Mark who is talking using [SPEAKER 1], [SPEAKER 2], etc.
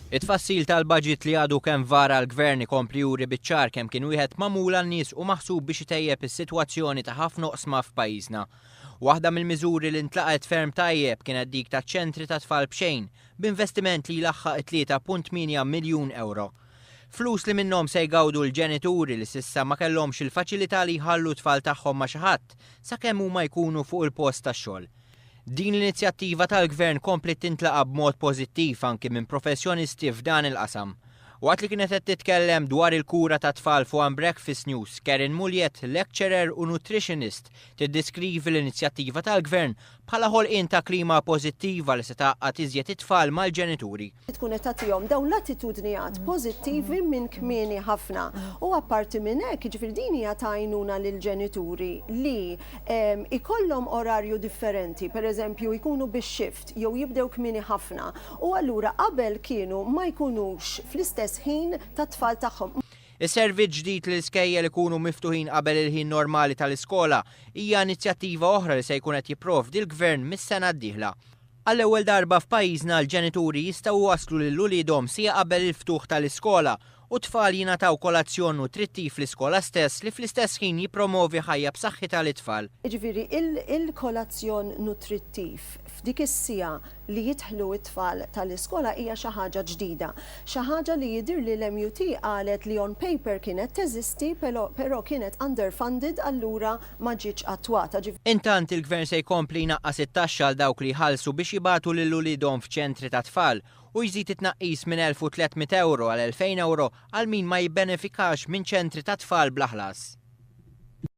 [SPEAKER 1] It-tfassil tal-budget li għadu kemm vara l-Gvern ikompli juri biċ-ċar kemm kien wieħed magħmul għan-nies u maħsub biex itejjeb is-sitwazzjoni ta' ħafna oqsma f'pajjiżna. Waħda mill-miżuri li ntlaqgħet ferm tajjeb kienet dik taċ-ċentri ta' tfal b'xejn, b'investiment li jlaħħaq it-3.8 miljun ewro. Flus li minnhom se jgawdu l-ġenituri li s'issa ma kellhomx il-faċilità li jħallu t-tfal tagħhom ma' xi ħadd sakemm huma jkunu fuq il-post tax-xogħol. Din l-inizjattiva tal-Gvern kompliet tintlaqa' b'mod pożittiv anki minn professjonisti f'dan il-qasam. Waqt li kienet qed titkellem dwar il-kura tat-tfal fuq One Breakfast News, Karen Muliet, lecturer u nutritionist, tiddiskrivi l-inizjattiva tal-Gvern bħala ħolqien ta' klima pożittiva li se tgħaqqad iżjed it-tfal mal-ġenituri.
[SPEAKER 2] Tkun qed tagħtihom dawn l-attitudnijat pożittivi minn kmieni ħafna. U apparti minn hekk, jiġifieri din hija ta' għajnuna lill-ġenituri li ikollhom orarju differenti, pereżempju jkunu bix-shift jew jibdew kmieni ħafna u allura qabel kienu ma jkunux fl-istess ħin tat-tfal tagħhom.
[SPEAKER 1] Is-servizz ġdid li l-iskejjel ikunu miftuħin qabel il-ħin normali tal-iskola hija inizjattiva oħra li se jkun qed jipprovdi l-Gvern mis-sena d-dieħla. Għall-ewwel darba f'pajjiżna l-ġenituri jistgħu jwasslu lil uliedhom siegħa qabel il-ftuħ tal-iskola u t-tfal jingħataw kolazzjon nutrittiv fl-iskola stess li fl-istess ħin jippromovi ħajja b'saħħitha lit-tfal.
[SPEAKER 2] Jiġifieri il-kolazzjon nutrittiv f'dik is-siegħa li jidħlu t-tfal tal-iskola hija xi ħaġa ġdida. Xi ħaġa li jidhirli l-MUT qalet li on paper kienet teżisti però kienet underfunded allura ma ġietx attwata.
[SPEAKER 1] Intant il-Gvern se jkompli jnaqqas it-taxxa għal dawk li jħallsu biex jibagħtu lil uliedhom f'ċentri tat-tfal u jżid it-tnaqqis minn 1,300 ewro għal 2,000 ewro għal min ma jibbenefikax minn ċentri tat-tfal bla ħlas.